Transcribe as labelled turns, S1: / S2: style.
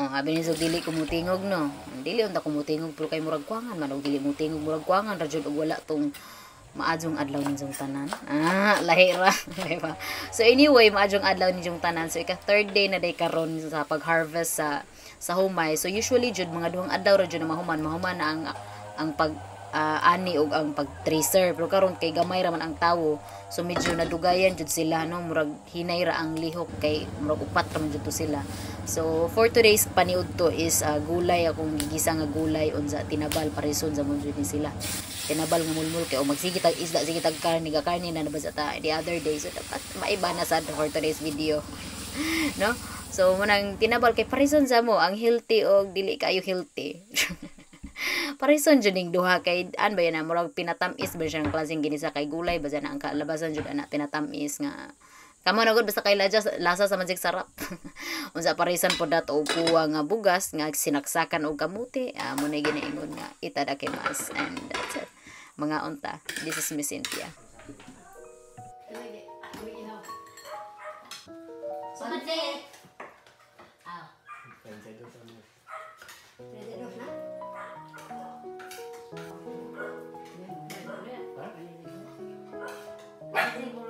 S1: Oh, abi ni dili ko mutingog, no. Dili unta ko mutingog, pero kay murag kuwangan man og dili mutingog, murag kuwangan ra jud og wala tong maadjong adlaw ninyong tanan. Ah, lahi ra, diba? So anyway, maadjong adlaw ninyong tanan. So ika third day na day karon sa pag-harvest sa humay. So usually jud mga 2 adlaw ra jud na mahuman, mahuman na ang pag ani og ang pag-thresher, pero karon kay gamay ra man ang tawo, so medyo nadugayan jud sila, no. Murag hinay ra ang lihok kay murag upat ra man jud to sila. So for today's paniud to is gulay akong gigisa nga gulay, unsa, tinabal. Parison sa mon jud ni sila, tinabal nga mulmul, kay o magsige tag isda, sige tag karne, ga karne na ba sa ta the other day, so dapat maiba na sad for today's video, no. So munang tinabal kay parison sa mo ang healthy og dili kayo healthy. Parison jud ning duha kay an ba yan na murag pinatamis ba siya ang klaseng ginisa, kay gulay ba na ang kalabasan jud ana, pinatamis nga kamo na gud, basta kay lasa, lasa sa magic sarap. Unsa, parisan po dato og kuwa nga bugas nga sinaksakan og kamuti. Ah, mo na ginaingon nga itadakimasu, and that's it, mga unta. This is Miss Cynthia.
S2: Sumate. Ah.
S3: 32 na.
S2: 32 na?
S3: Ha?